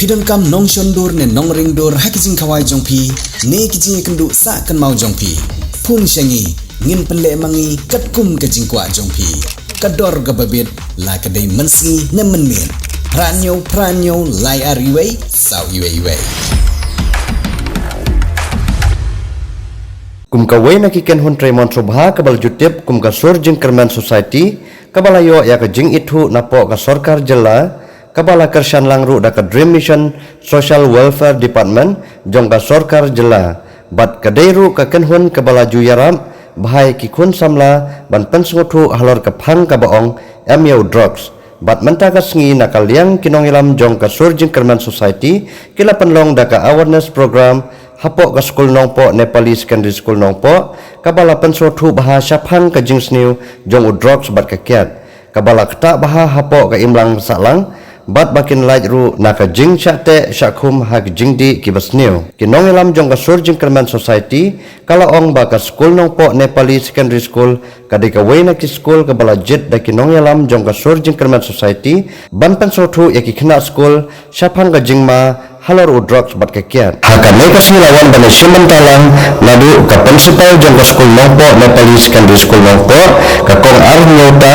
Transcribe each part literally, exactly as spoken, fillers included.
Phi donkam nongshon dur ne nongring dur ha ki jingkhawai jong phi ne ki jingïakynduh sah kynmaw jong phi? Phone sha ngi, ngin pynleh ma ngi katkum ka jingkwah jong phi. Ka dor kaba bit, la ka dei mynsngi ne mynmiet. Phra hynñiew phra hynñiew lai ar wei saw wei wei. Kum kawei na ki kynhun trei mon sngewbha kaba la ju tip kum ka Sur Jingkyrmen Society, kaba la ïoh ïa ka jingithuh napoh ka sorkar jylla, kaba la kyrshan lang ruh da ka Dream Mission Social Welfare Department jong ka sorkar jylla. Bad ka dei ruh ka kynhun kaba la ju ïarap bha ïa ki khun samla ban pynsngewthuh halor ka phang kaba ong em ïa u drugs. Bad mynta ka sngi na ka liang ki nongïalam jong ka Sur Jingkyrmen Society ki la pynlong da ka awareness program hapoh ka skul Nongpoh Nepali Secondary School Nongpoh, kaba la pynsngewthuh bha shaphang ka jingsniew jong u drugs bad ka kiad, kaba la ktah bha hapoh ka imlang sahlang, bad ba kin lait ruh na ka jingshah teh shah khum ha ka jingdih kiba sniew. Ki nongïalam jong ka Sur Jingkyrmen Society ka la ong ba ka skul Nongpoh Nepali Secondary School ka dei kawei na ki skul kaba la jied da ki nongïalam jong ka Sur Jingkyrmen Society ban pynsngewthuh ïa ki khynnah skul shaphang ka jingma halor u drugs bad ka kiad. Ha kane ka sngi la wan ban ïashim bynta lang naduh ka principal jong ka skul Nongpoh Nepali Secondary School Nongpoh, ka Kong R Nyota,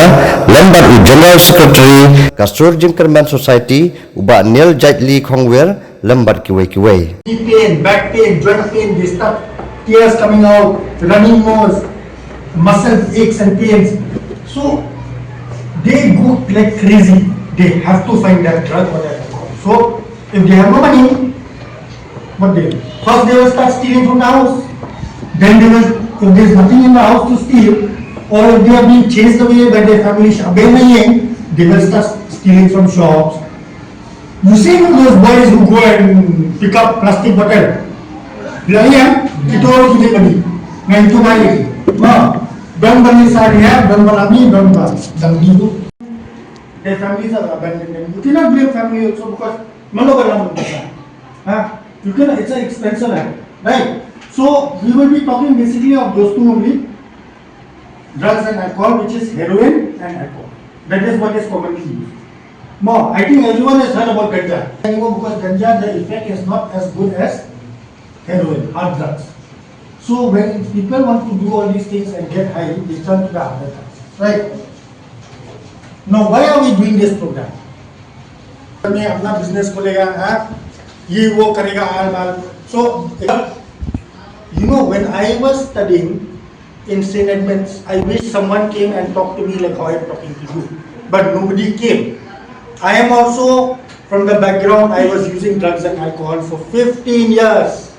lem bad u General Secretary ka Sur Jingkyrmen Society, u Bah Neil Jaitli Khongwir, lem bad kiwei kiwei. Knee pain, back pain, joint pain, they start tears coming out, running nose, muscle aches and pains. So they go like crazy. They have to find that drug or that alcohol. So if they have no money, what they do? First they will start stealing from the house. Then they will, if there's nothing in the house to steal, or if they are being chased away by their family, shabe nahi hai, they will start stealing from shops. You see those boys who go and pick up plastic bottle? Bilai ya, kita orang kita beli. Ngai itu mai lagi. Ma, dong beli sari ya, dong beli mi, dong beli dang itu. Their families are abandoned them. You cannot blame family also because mano ka lam. Ha? You can, it's an expensive, right? So we will be talking basically of those two only. Drugs and alcohol, which is heroin and alcohol. That is what is commonly used. Now, I think everyone has heard about ganja. Because ganja, the effect is not as good as heroin, hard drugs. So when people want to do all these things and get high, they turn to the harder drugs. Right? Now, why are we doing this program? मैं अपना बिजनेस खोलेगा, हाँ, ये वो करेगा, हाल माल। So, you know, when I was studying in Saint Edmund's, I wish someone came and talked to me like how I'm talking to you. But nobody came. I am also from the background, I was using drugs and alcohol for fifteen years.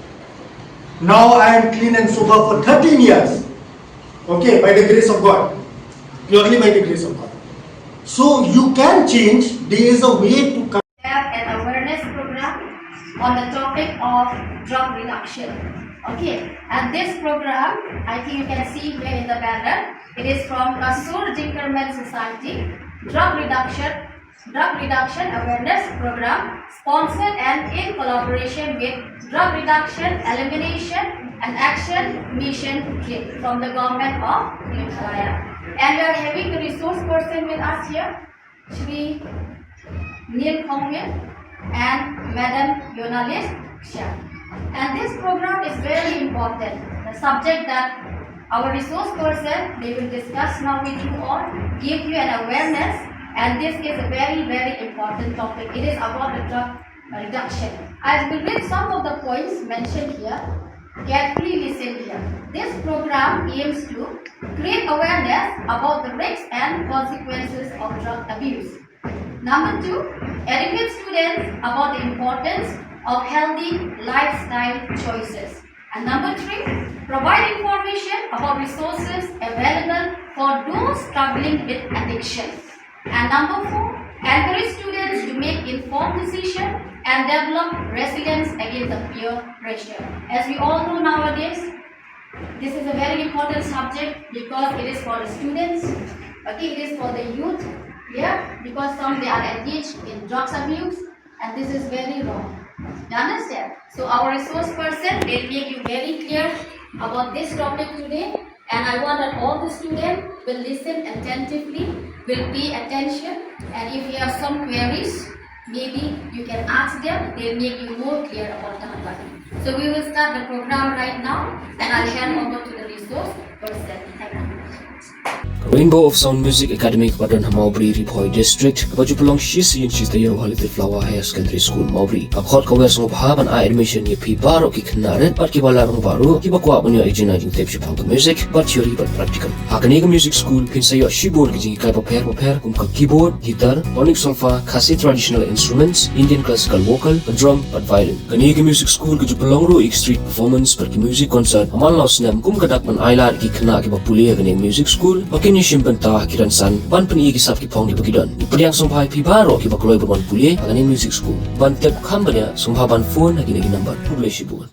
Now I am clean and sober for thirteen years. Okay, by the grace of God. Purely by the grace of God. So you can change. There is a way to come. Have an awareness program on the topic of drug reduction. Okay, and this program, I think you can see here in the banner, it is from Kasur Jinkerman Society, drug reduction, drug reduction awareness program, sponsored and in collaboration with Drug Reduction, Elimination and Action Mission from the government of Meghalaya. And we are having the resource person with us here, Shri Neil Khongwir and Madam Yonalis Shah. And this program is very important. The subject that our resource person, they will discuss now with you all, give you an awareness, and this is a very, very important topic. It is about the drug reduction. I will read some of the points mentioned here. Carefully listen here. This program aims to create awareness about the risks and consequences of drug abuse. Number two, educate students about the importance of healthy lifestyle choices. And number three, provide information about resources available for those struggling with addiction. And number four, encourage students to make informed decision and develop resilience against the peer pressure. As we all know nowadays, this is a very important subject because it is for the students, okay, it is for the youth, yeah, because some they are engaged in drugs abuse, and this is very wrong. You understand? So our resource person will make you very clear about this topic today, and I want that all the students will listen attentively, will pay attention, and if you have some queries, Maybe you can ask them, they'll make you more clear about the Hapari. So we will start the program right now, and I'll hand over to the resource person. Thank you. Rainbow of Sound Music Academy kaba don ha Mawbri, Ri Bhoi District, kaba ju pynlong shi sien shi taïew ha Little Flower Higher Secondary School, Mawbri, ka khot ka wer sngewbha ban ai admission ïa phi baroh ki khynnah rit bad kiba lad rangbah ruh kiba kwah ban ïoh ïa ka jingtip shaphang ka music, bad theory bad practical. Ha kane ka music school phin sa ïoh shibun ki jinghikai bapher bapher kum ka keyboard, guitar, tonic solfa, Khasi traditional instruments, Indian classical vocal, ka drum bad violin. Kane ka music school ka ju pynlong ruh ïa ki street performance bad ki music concert ha man la u snem kum ka dak ban ailad ïa ki khynnah kiba pule ha kane ka music school ba kin ïashim bynta ha ki rynsan ban pyni ïa ki sap ki phong kiba ki don. Ngi pdiang sngewbha ïa phi baroh kiba kloi ban wan pule ha kane ka music school. Ban tip kham bniah sngewbha ban phone ha kine ki number. Khublei shibun.